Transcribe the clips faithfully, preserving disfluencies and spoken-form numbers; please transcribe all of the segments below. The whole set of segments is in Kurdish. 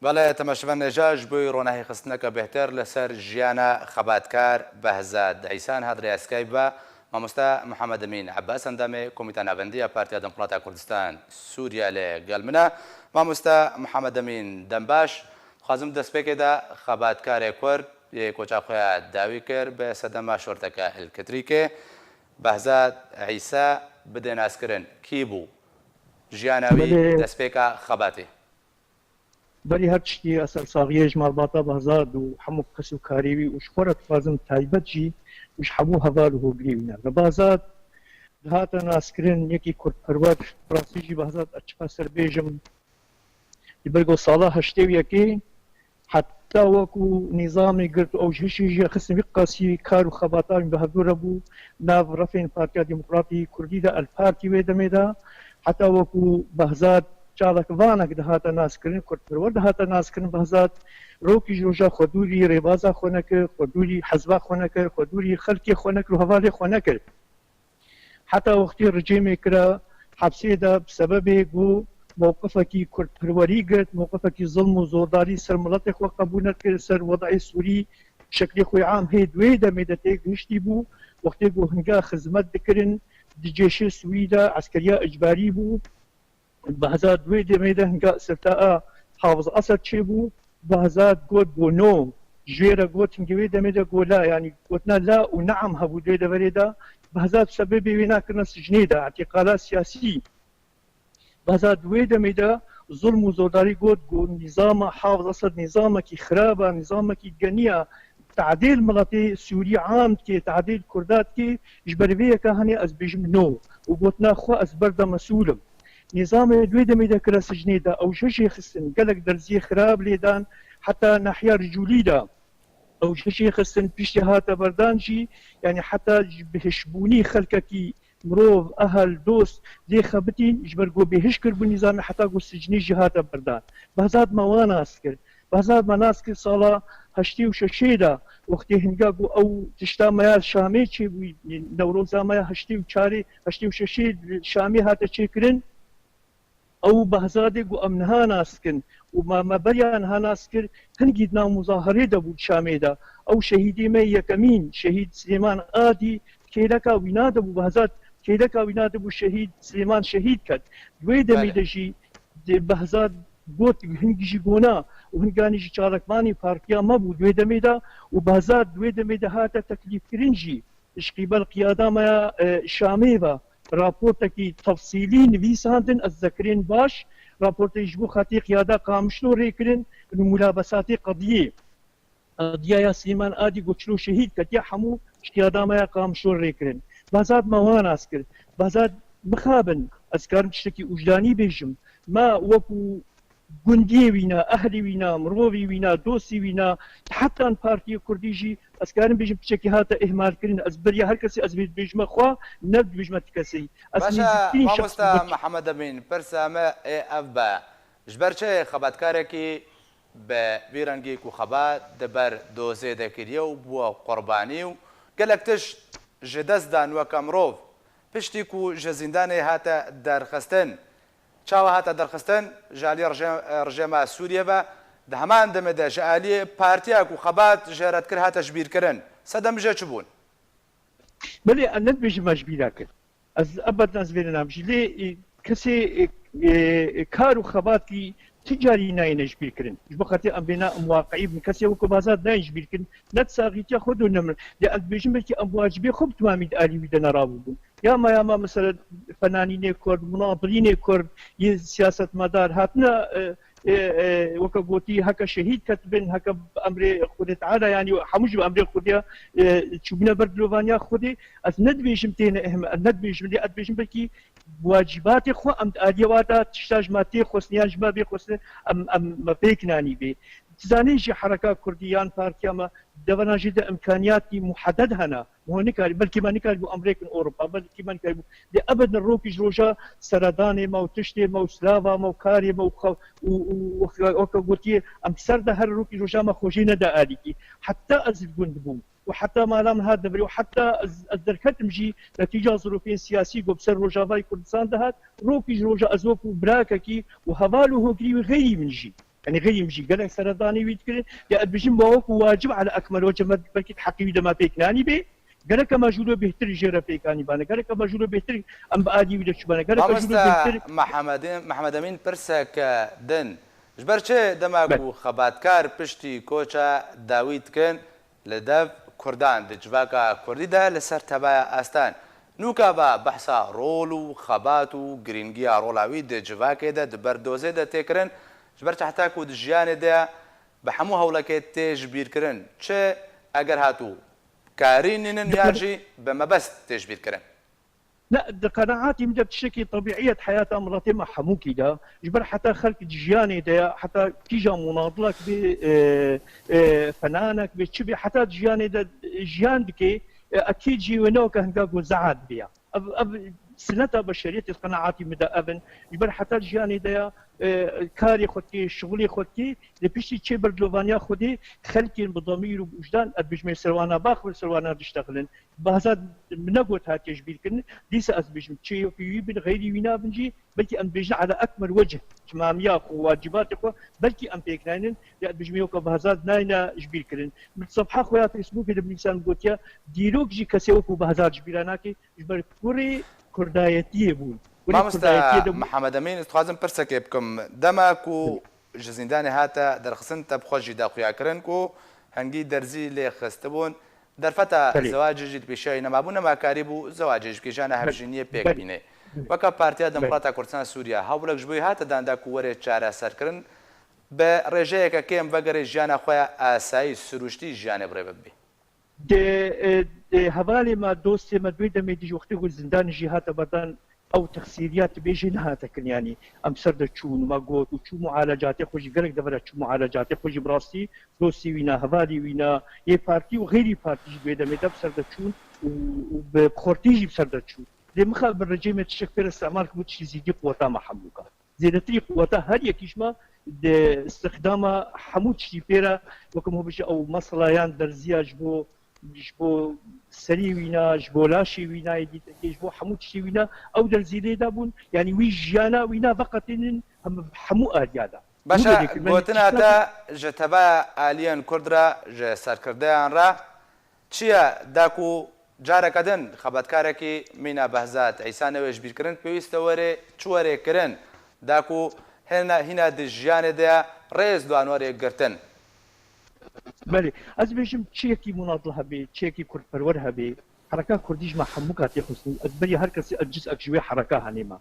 Belê, temaşevan hêja ji bo ronahî xistineke bêhtir li ser jiyana xebatkar Behzad Îsa niha di rêya Skype ve mamoste Mihemed Emîn Ebbas, endamê Komîta Navendî ya Partiya Demokrata Kurdistan Sûriye li gel min e. Mamoste Mihemed Emîn, dem baş. Dixwazim destpêkê de xebatkarê Kurd yê koça xwe ya dawî kir bi sedema şorteke Ilkitrîkê, Behzad Îsa, bidê naskirin. Kî bû? Jiyana wî, Belê. destpêka xebatê. Berî her tiştî ez sersaxiyê ji malbata Behzad û hemû kes û karê wî û ji xwe re dixwazim taybet jî û ji hemû heval û hogirê wî ne. Ve Behzad dihate naskirin yekî kurdperwer, rastî jî Behzad ez çiqas ser bêjim, ji ber ku sala heştê û yekê heta wekû nîzamê girt û ew ji hişê jî xistin vî qasî kar û xebata wî bi hevdû re bû, nav refên Partiya Demokratî Kurdî de, El Partî wê demê de, heta wekû Behzad çalakvanek dihate naskirin, kurdperwer dihate naskirin, Behzad rokî ji roja xwe dûrî rêbaza xwe nekir, xwe dûrî hezba xwe nekir, xwe dûrî xelkê xwe nekir û hevalê xwe nekir. Heta wextê ricêmê kira hepsê de bi sebebê ku mewqifekî kurdperwerî girt, mewqifekî zilm û zordarî ser miletê xwe qebûl nekir, ser wedayê Sûrî şeklê xwe am hê di wê demê de tê gihiştî bû. Wextê ku hinga xizmet dikirin di cêşê Sûrî de, eskeriya icbarî bû. Behzad di wê demê de hinga îstiftaa Hafiz Esed çêbû, Behzad got, got no. Ji wê re got, hingê wê demê de got la, yanî gotina la û neam hebû di wê deverê de. Behzad sebebê wê nakirine sicnê de, îtîqala siyasî. Behzad di wê demê de zulm û zordarî got, got nîzama Hafiz Esed nîzamekî xirab e, nîzamekî genî ye. Tadêl miletê Sûrî am dike, tadêl Kurda dike, ji ber vê yeka henê ez bêjim no û gotina xwe ez ber de mesûl im. Nîzamê di wê demê de kire sicnê de, ew ji hişê xistin, gelek derziyê xirab lê dan, heta nahiya Ricûlî de ew ji hişê xistin, piştî hate berdan jî, yanî heta ji bihişbûnî xelkekî mirov, ehel, dost lê xebitîn, ji ber ku bêhiş kiribû nîzamê, heta ku sicnê jî hate berdan. Behzad me wa nas kir. Behzad me nas kir sala heştê û şeşê de, wextê hinga ku ew tişta me ya Şamê çêbûyî, Newroza me ya heştê û çarê, heştê û şeşê Şamê hate çêkirin. Ew Behzadê ku em niha nas dikin û me, me beriya niha nas kir, hingî di nav muzaherê de bû Şamê de. Ew şehîdê me yekemîn, şehîd Silêman Adî, kêleka wîna de bû, Behzad kêleka wîna de bû, şehîd Silêman şehîd ket. Di wê demê Belê. de jî di Behzad got, hingî jî gona û hinganî jî çalakvanî partiya me bû di wê demê de û Behzad di wê demê de hate teklîfkirin jî ji qîbel qiyada me ya, e, Şamê ve raportekî tefsîlî nivîsandin, ez zekirên baş, raportê ji bo xetê qiyada Qamişlo rê kirin, li mulabesatê qediyê. Qediya ya Silêman Adî ku çilo şehîd ketiye, hemû ji qiyada me ya Qamişlo rê kirin. Behzad me wa nas kir. Behzad mixabin, ez karim tiştekî wijdanî bêjim. Me wekû gundiyê wîna, ehlî wîna, mirovî wîna, dostî wîna, hetan partiyê kurdî jî, ez karim bêjim, piçekî hate ihmalkirin. Ez beriya her kesî ez vê dibêjime xwe, ne dibêjime ti kesî. Ez Baş e, nêzîktirîn şexs mamosta bû. Mihemed Emîn, pirsa me ê ev be. Ji ber çi xebatkarekî bi vî rengî ku xebat di ber dozê de kiriye û bûye qurbanî û gelek tişt ji dest dan weke mirov, piştî ku ji zîndanê hate derxistin, Çawa hate derxistin? Ji aliyê rejê-, rejêma Sûriyê ve, di heman demê de ji aliyê partiya ku xebat jê re dikir hate jibîrkirin. Sedem jê çi bûn? Belê, ez nedibêjim me ji bîra kir. Ez ebed ez vê nenam jî. Lê, e, kesê, e, e, kar û xebatî ti carî nayêne jibîrkirin. Ji bo xatir em bêna em waqiî bin. Kesê wekî Behzad nayên jibîrkirin. Ne di saxîtiya xwe de ne min. Lê ez dibêjim belkî em wacibê xwe bi timamî di alî wî de nerabûbûn. Ya me, ya me, mesela fenanînê Kurd, munadirînê Kurd, yê siyasetmedar hatine, e, e, e, weke gotî, heke şehîd ketibin, heke bi emrê Xwedê Teala, yanî hemû jî bi emrê Xwedê, e, çûbûne ber dilovaniya Xwedê. Ez nedibêjim têne ehm-, ez nedibêjim, lê ez dibêjim belkî wacîbatê xwe em di aliyê wa de tişta ji me tê xwestin yan ji me bê xwestin, em, em me pêk nanî bê. Dizanî jî hereka Kurdî yan partiya me devera jî de imkaniyatî muheded hene. Ho nikarî, belkî me nikarîbû em rêkin Ewropa, belkî me nikarîbû. Lê ebed ne rokî ji roja seredanê me û tiştê me û silava me û karê me û xew-, û, û, û weke gotiye, em ser de her rokî ji roja me xwe jê nede alîkî. Heta ez li gund bûm û heta mala min hat deverê û heta ez, ez derketim jî netîca zirokên siyasî ku bi ser Rojavayê Kurdistan de hat, rokî ji roja ez wekû birakekî û heval û hogirî wî xeyrî min jî. Yanî xeyrî min jî gelek seredanî wî dikirin. Ya ez bijim ma wekû wacib ala ekmel wece me belkî heqî wî de me pêk nanî bê. Gerek em jûlo bêhtir jê re pêkanî bane. Gerek em jûlo bêhtir em bi alî wî de çûbane. Gerek em jûlo bêhtir. Mamoste Mehmed, Mehmed Emîn, pirsek din. Ji ber çi dema ku xebatkar piştî koça dawî dikin, li dev Kurdan di civaka Kurdî de li ser tevaya astan. Nûka va behsa rol û xebat û girîngiya rola wî di civakê de, di berdozê de tê kirin. Ji ber çi heta ku di jiyanê de bi hemû hewlekê tê ji bîr kirin. Çi eger hatû karî nînin yan jî bi mebest tê ji bîr kirin. Ne, di qenaatî min de tiştekî tebîî ye di heyata miletê me hemûkî de. Ji ber heta xelk di jiyanê de ye, heta kîja munadilek bê, e, e, fenanek bê, çi bê, heta di jiyanê de jiyan dike, e, ekîd jî wê ne weke hinga ku ze'at bê ya. Ev, ev sineta beşeriyetê di qenaatî min de ev in. Ji ber heta di jiyanê de ya, e, karê xwe dike, şixulê xwe dike, lê piştî çê ber dilovaniya Xwedê xelkên bi demîr û bi wijdan, ez bijmê serwana baxivin, serwana diştexilin. Behzad min negot hatiye ji bîr kirin. Dîsa ez bêjim, çi yekî wî bin, xeyrî wî nabin jî, belkî em dibêjin ala ekmel wecih, timamiya xwe, wacîbatê xwe, belkî em pêk naynin, ya ez bêjim yoka Behzad nayne ji bîr kirin. Min sefha xwe ya Facebookê de binivîsan gotiye, dîrok jî kesê wekû Behzad ji bîra nake, ji ber kurê kurdayetiyê bûn. Kurê Mamoste kurdayetiyê de bûn. Mihemed Emîn, ez dixwazim pirsekê bikim. Dema ku ji zîndanê hate derxistin, te bi xwe jî daxuya kirin ku hingî derzî lê xistibûn. Derfeta Belê. zewacê jî di pêşiya wî nemabû, nema karî bû zewacê ji kîjana Belê. hevjîniyê pêk Belê. bîne. Belê. Weke Partiya Belê. Demokrata Kurdistan Sûriye, hewlek ji bo wî hate dan da ku were çareserkirin, bi rêjeyeke kêm vegerê jiyana xwe ya asayî, sirûştî jiyanê bi rê ve bibê. Di, e, di hevalê me, dostê me, di wê demê de jî wextê ku zindanê jî hate berdan, ew texsîriya tu bêjî nehate kirin, yanî em ser de çûn, me got û çû mualecatê xwe jî, gelek devera çû mualecatê xwe jî, bi rastî dostî wîna, hevalî wîna, yê partî û xeyrî partî jî di wê demê de bi ser de çûn û, û bi xortî jî bi ser de çûn. Lê mixabin rejîmê tiştek pê re îstemal kir, bû tiştî zêdî quweta me hemûka. Zêdetirî quweta her yekî ji me di îstixdama hemû tiştî pê re, weke min bêje ew mesela yan derziya ji bo, ji bo serî wîna, ji bo laşê wîna yê dîtekê, ji bo hemû tiştê wîna ew derzî lê dabûn. Yanî wî jiyana wîna veqetînin hem, hemû ariya de. Baş e, Hûn gotina te ji teva aliyên Kurd re, ji serkirdeyan re çi ye? Da ku careke din xebatkarekî mîna Behzad Îsa newê ji bîr kirin, pêwîst e were çi were kirin? Da ku hêna, hîna di jiyanê de rêz duan were girtin. Belê, ez bêjim, çi yekî munadil hebê, çi yekî kurdperwer hebê, hereka kurdî ji me hemûka tê xistin. Ez beriya her kesî ez cizek ji wê hereka henê me.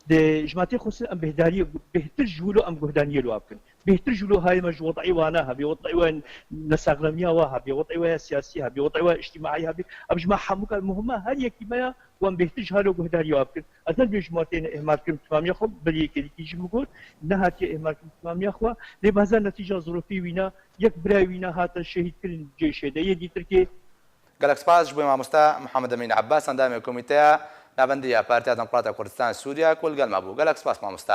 De ji me tê xistin em bêhdariyê, bêhtir ji wilo em guhdaniyê li wa bikin. Bêhtir ji wilo hayê me ji wed'ê wana hebê, wed'ê we nesaxlemiya wa hebê, wed'ê we ya siyasî hebê, wed'ê we ya îctimaî hebê. Em ji me hemûka muhima her yekî me ya, wan bêhtir ji halo guhdarî wa bikin. Ez nebêjim wan têne ihmal kirin timamiya xwe, berî yekê dîkî jî min got, nehatiye ihmal kirin timamiya xwe, lê bazen netîca zirofî wîna, yek birayê wîna hate şehîd kirin cêşê de, yê dîtirkê. Gelek spas ji bo mamoste Mihemed Emîn Ebbas, endamê Komîteya Navendî ya Partiya Demokrata Kurdistan Sûriye ku li gel me bû. Gelek spas mamoste.